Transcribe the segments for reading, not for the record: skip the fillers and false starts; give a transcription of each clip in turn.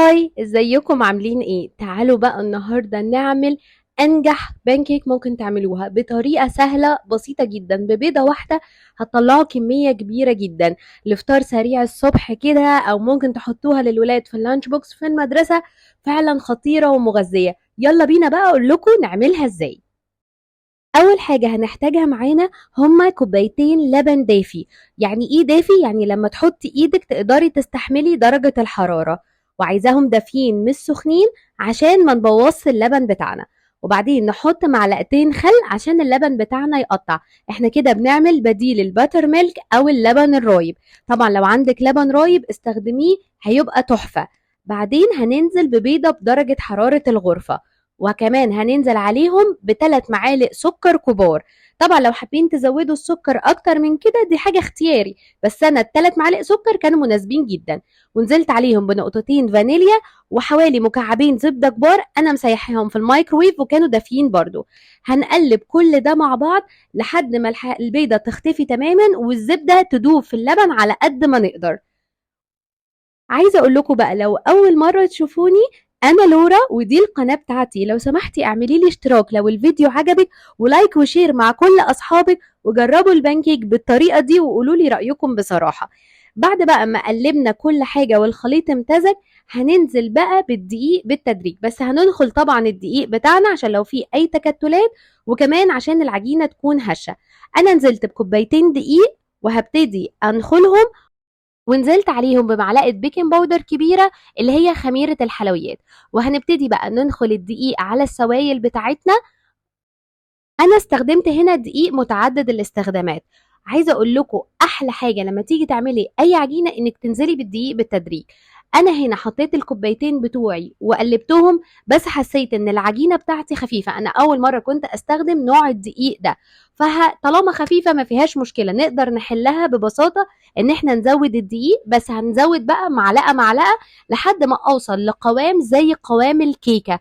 Hi، ازيكم؟ عاملين ايه؟ تعالوا بقى النهارده نعمل انجح بانكيك ممكن تعملوها بطريقة سهلة بسيطة جدا، ببيضه واحدة هتطلعوا كمية كبيرة جدا لفطار سريع الصبح كده، او ممكن تحطوها للولاد في ال lunch box في المدرسة. فعلا خطيرة ومغذيه. يلا بينا بقى اقول لكم نعملها ازاي. اول حاجة هنحتاجها معانا هما كوبايتين لبن دافي. يعني ايه دافي؟ يعني لما تحطي ايدك تقدري تستحملي درجه الحرارة، وعايزاهم دافيين مش سخنين عشان ما نبوظش اللبن بتاعنا. وبعدين نحط معلقتين خل عشان اللبن بتاعنا يقطع. احنا كده بنعمل بديل ال buttermilk او اللبن الرايب. طبعا لو عندك لبن رايب استخدميه، هيبقى تحفة. بعدين هننزل ببيضه بدرجة حرارة الغرفة، وكمان هننزل عليهم بثلاث معالق سكر كبار. طبعا لو حابين تزودوا السكر اكتر من كده دي حاجة اختياري، بس انا الثلاث معالق سكر كانوا مناسبين جدا. ونزلت عليهم بنقطتين فانيليا وحوالي مكعبين زبدة كبار انا مسيحاهم في الميكروويف وكانوا دافيين برضو. هنقلب كل ده مع بعض لحد ما البيضة تختفي تماما والزبده تدوب في اللبن على قد ما نقدر. عايزه اقول لكم بقى لو اول مرة تشوفوني، انا لورا ودي القناة بتاعتي. لو سمحتي اعملي لي اشتراك لو الفيديو عجبك، و like و share مع كل اصحابك، وجربوا البانكيك بالطريقة دي وقولوا لي رايكم بصراحة. بعد بقى ما قلبنا كل حاجة والخليط امتزج، هننزل بقى بالدقيق بالتدريج، بس هندخل طبعا الدقيق بتاعنا عشان لو في اي تكتلات، وكمان عشان العجينة تكون هشه. انا نزلت بكوبايتين دقيق وهبتدي انخلهم، ونزلت عليهم بمعلقه baking powder كبيرة اللي هي خميره الحلويات. وهنبتدي بقى ننخل الدقيق على السوائل بتاعتنا. انا استخدمت هنا دقيق متعدد الاستخدامات. عايزه اقول لكم احلى حاجة لما تيجي تعملي اي عجينه انك تنزلي بالدقيق بالتدريج. انا هنا حطيت الكوبايتين بتوعي وقلبتهم، بس حسيت ان العجينة بتاعتي خفيفة. انا اول مرة كنت استخدم نوع الدقيق ده، فطالما خفيفة ما فيهاش مشكلة، نقدر نحلها ببساطة ان احنا نزود الدقيق، بس هنزود بقى معلقه معلقه لحد ما اوصل لقوام زي قوام الكيكه.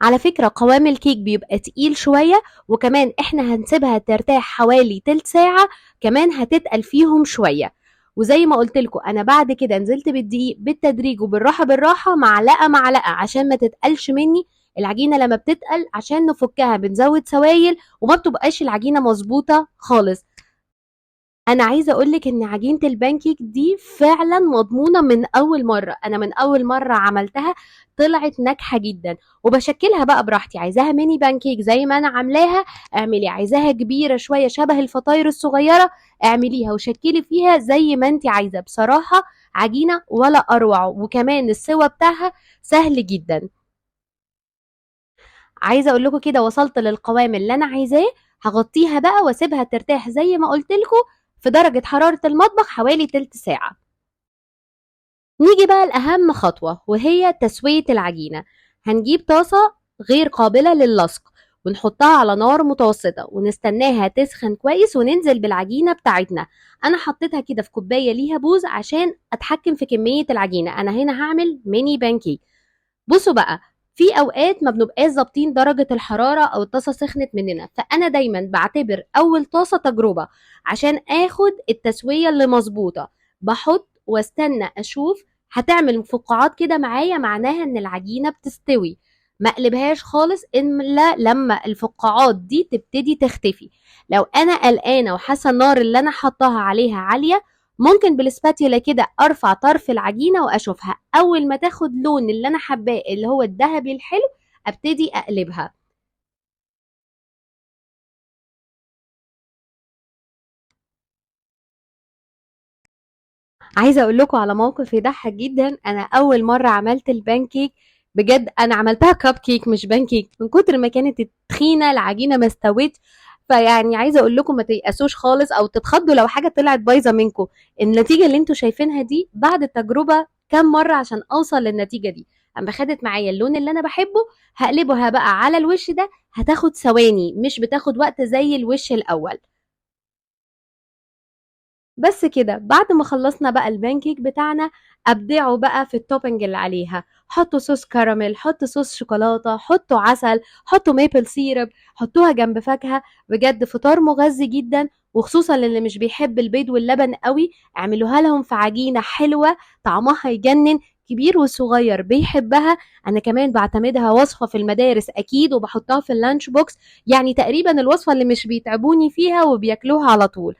على فكرة قوام الكيك بيبقى تقيل شوية، وكمان احنا هنسيبها ترتاح حوالي تلت ساعة، كمان هتتقل فيهم شوية. وزي ما قلت لكم انا بعد كده نزلت بالدقيق بالتدريج وبالراحة بالراحة معلقة معلقة عشان ما تتقلش مني العجينة. لما بتتقل عشان نفكها بنزود سوائل وما بتبقاش العجينة مظبوطة خالص. انا عايزه اقولك ان عجينه البانكيك دي فعلا مضمونه من اول مرة. انا من اول مرة عملتها طلعت ناجحة جدا، وبشكلها بقى براحتي. عايزاها mini pancake زي ما انا عاملاها اعملي، عايزاها كبيرة شوية شبه الفطاير الصغيرة اعمليها وشكلي فيها زي ما انت عايزه. بصراحة عجينه ولا اروع، وكمان السوا بتاعها سهل جدا. عايزه اقول لكم كده وصلت للقوام اللي انا عايزاه. هغطيها بقى واسيبها ترتاح زي ما قلت لكم في درجة حرارة المطبخ حوالي تلت ساعة. نيجي بقى لأهم خطوة وهي تسوية العجينة. هنجيب طاسة غير قابلة للصق ونحطها على نار متوسطة ونستناها تسخن كويس وننزل بالعجينة بتاعتنا. أنا حطيتها كده في كوباية ليها بوز عشان أتحكم في كمية العجينة. أنا هنا هعمل mini pancake. بصوا بقى، في اوقات ما بنبقاش ظابطين درجه الحرارة او الطاسه سخنت مننا، فانا دايما بعتبر اول طاسه تجربه عشان اخد التسوية اللي مظبوطة. بحط واستنى اشوف هتعمل فقاعات كده معايا، معناها ان العجينة بتستوي. ما اقلبهاش خالص الا لما الفقاعات دي تبتدي تختفي. لو انا قلقانة وحاسه النار اللي انا حطاها عليها عالية، ممكن بال spatula كده ارفع طرف العجينة واشوفها. اول ما تاخد لون اللي انا حباه اللي هو الذهبي الحلو ابتدي اقلبها. عايزه اقول لكم على موقف يضحك جدا. انا اول مرة عملت البانكيك بجد انا عملتها كب كيك مش بانكيك، من كتر ما كانت التخينه العجينة ما استوتش. فيعني عايزه اقول لكم ما تيأسوش خالص او تتخضوا لو حاجة طلعت بايظة منكم. النتيجة اللي انتوا شايفينها دي بعد التجربة كام مرة عشان اوصل للنتيجة دي. اما خدت معايا اللون اللي انا بحبه هقلبها بقى على الوش ده، هتاخد ثواني مش بتاخد وقت زي الوش الاول. بس كده بعد ما خلصنا بقى البانكيك بتاعنا، ابدعوا بقى في ال topping اللي عليها. حطوا صوص كراميل، حطوا صوص شوكولاتة، حطوا عسل، حطوا maple syrup، حطوها جنب فاكهة. بجد فطار مغذي جدا، وخصوصا للي مش بيحب البيض واللبن قوي اعملوها لهم في عجينه حلوة طعمها يجنن. كبير وصغير بيحبها. انا كمان بعتمدها وصفه في المدارس اكيد، وبحطها في ال lunch box، يعني تقريبا الوصفة اللي مش بيتعبوني فيها وبياكلوها على طول.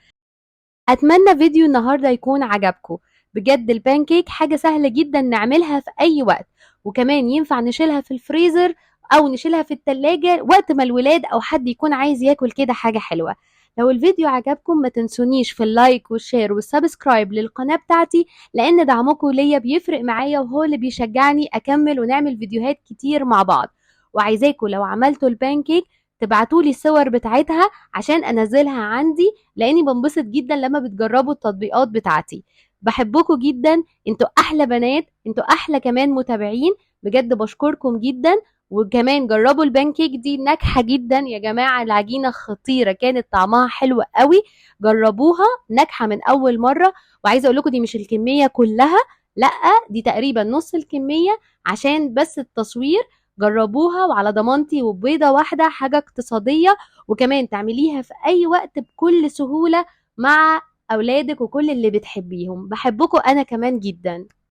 اتمنى فيديو النهارده يكون عجبكم. بجد البانكيك حاجة سهلة جدا نعملها في اي وقت، وكمان ينفع نشيلها في الفريزر او نشيلها في التلاجة وقت ما الولاد او حد يكون عايز ياكل كده حاجة حلوة. لو الفيديو عجبكم ما تنسونيش في ال like وال share وال subscribe للقناة بتاعتي، لان دعمكم ليا بيفرق معايا وهو اللي بيشجعني اكمل ونعمل فيديوهات كتير مع بعض. وعايزاكم لو عملتوا البانكيك تبعتولي الصور بتاعتها عشان انزلها عندي، لاني بنبسط جدا لما بتجربوا التطبيقات بتاعتي. بحبكم جدا، انتوا احلى بنات، انتوا احلى كمان متابعين، بجد بشكركم جدا. وكمان جربوا البانكيك دي ناجحة جدا يا جماعة، العجينة خطيرة، كانت طعمها حلو قوي، جربوها ناجحة من اول مرة. وعايزه اقول لكم دي مش الكمية كلها، لا دي تقريبا نص الكمية عشان بس التصوير. جربوها وعلى ضمانتي، وبيضه واحدة، حاجة اقتصادية، وكمان تعمليها في اي وقت بكل سهولة مع اولادك وكل اللي بتحبيهم. بحبكم انا كمان جدا.